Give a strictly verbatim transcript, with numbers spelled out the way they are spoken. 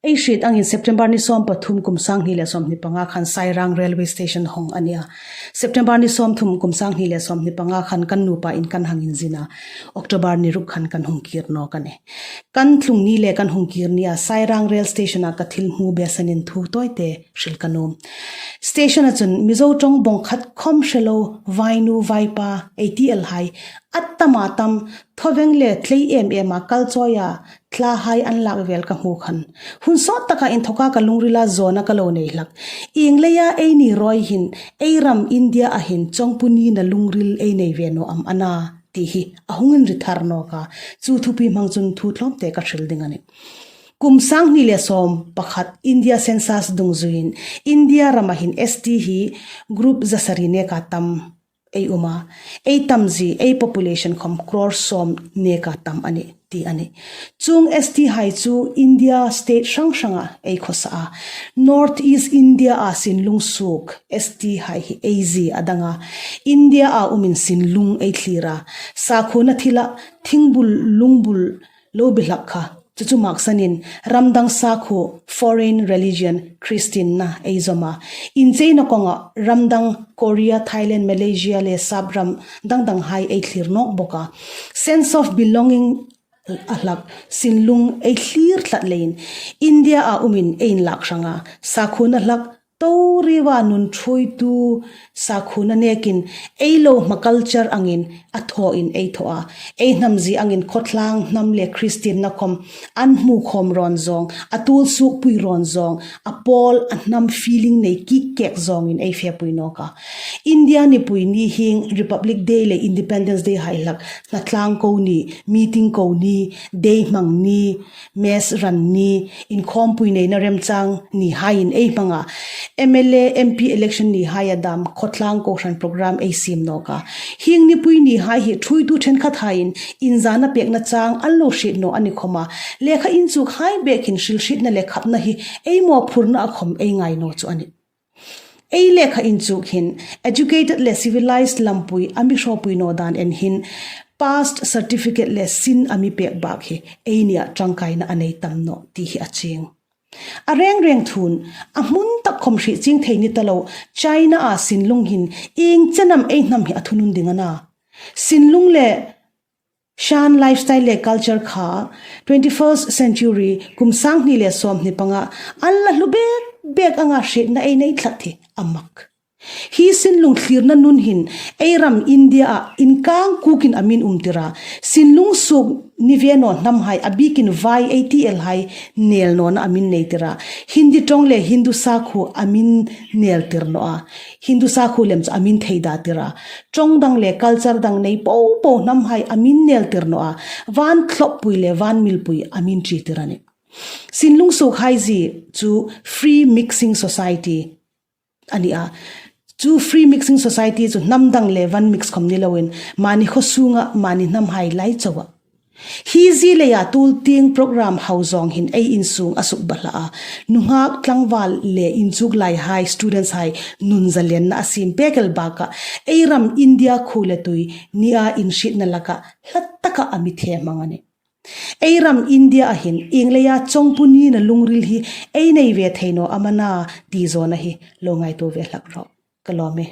Ei hriet angin September ni sawm pathum kum sang hni le sawm hni panga khan Sairang Railway Station hawng a nih a. September ni sawm thum kum sang hni le sawm hni panga khan kan nupa in kan hang inzin a. October ni ruk khan kan hung kir nawk a nih. Kan tlung ni le kan hung kir nia Sairang Rail Station-a ka thil hmu beisenin thu tawite hril ka nuom. Station-a chun Mizo ṭawng bawng khat khawm hre lo, vainu, vaipa, ei ti el hai, a tam a tam, thawveng le tlei em em a kal chawia thla hai an lak vel ka hmu khan. Hun sawt taka inthawka ka lungrila zawna ka lo nei hlak. Ieng leia eini rawi hin, ei ram India-a hin chawngpu nina lungril ei nei ve naw am a na, ti hi a hung inri thar nawk a. Chu thupi hmang chun thu tlawmte ka hril ding a nih. Kum sang hni le sawm pakhat India census dungzuiin India rama hin S T hi group zasari neka tam ei um a, ei tamzie, ei population khawm crore sawm neka tam a nih, ti a nih. Chuong S T hai chu India state hrang hranga ei khawsa a. North East India-a sinlung suok S T hai hi ei zie a dang a. India-a umin sinlung ei thlir a. Sakhuona thila thingbul lungbul lo bi hlak kha. Chu chu maksanin ramdang sakhuo, foreign religion, Christian-na ei zawm a. Incheina kawnga ramdang Korea, Thailand, Malaysia le sap ram dang dang hai ei thlir nawk bawk a. Sense of belonging a hlak sinlung ei thlir tlat leiin India-a umin ei inlak hrang a. Sakhuona hlak to riva nun ṭhuoitu sakhuona nekin ei lo hma culture angin a thawin ei thaw a. Ei hnam zie angin khawtlang hnam le Christian-na khawm an hmu khawm rawn zawng, a tuol suokpui rawn zawng, a pawl a hnam feeling nei kik kek zawngin ei fepui nawk a. India nipui ni hieng Republic Day le Independence Day hai hlak, hnatlangko ni, meeting ko ni, dei hmang ni, mess ran ni, inkhawmpui neina remchang ni haiin ei hmang a. M L A, M P election ni haia dam khawtlang kohran program ei siem nawk a. Hieng nipui ni hai hi ṭhuoitu ṭhenkhat haiin inzana pekna chang an lo hriet naw a ni khawma, lekha inchuk hai bek hin hrilhrietna le khapna hi ei mawphurna a khawm ei ngai naw chu a nih. Ei lekha inchuk hin educated le civilized lampui a mi hrawpui naw dan en hin past certificate le sin a mi pek bak hi ei nia ṭangkaina a nei tam nawh ti hi a chieng. A reng reng thun, a hmun tak khawm hriet chieng thei ni ta lo, China-a sinlung hin ieng chen am ei hnam hi a thunun ding a na. Sinlung le Shan lifestyle le culture kha twenty-first century kum sang hni le sawm hni panga an la hlu bek bek anga hrietna ei nei tlat hi a mak. Hi sinlung thlirna nun hin ei ram India-a inkang kukin a min um tir a. Sinlung suok ni ve naw hnam hai a bikin vai ei ti el hai nel nawna a min nei tir a. Hindi ṭawng le Hindu sakhuo a min nel tir naw a. Hindu sakhuo lem chu a min thei da tir a. Ṭawng dang le culture dang nei po po hnam hai a min nel tir naw a. Van thlawppui le van milpui a min ṭi tir a nih. Sinlung suok hai zie chu free mixing society a ni a. Chu free mixing society chu hnam dang le van mix khawm ni loin mani khaw sunga mani hnam hai lai chauh a. Hi zie leia tuol tieng program hau zawng hin ei insung a suk ba hlak a. Nunghak tlangval le inchuk lai hai students hai nun zalenna a siem pek el baka ei ram India khuo le tui nia inhrietna laka hla taka a mi the hmang a nih. Ei ram India-a hin ieng leia chawngpu nina lungril hi ei nei ve thei naw am a na ti zawna hi lo ngaituo ve hlak rawh. Ka lawm e.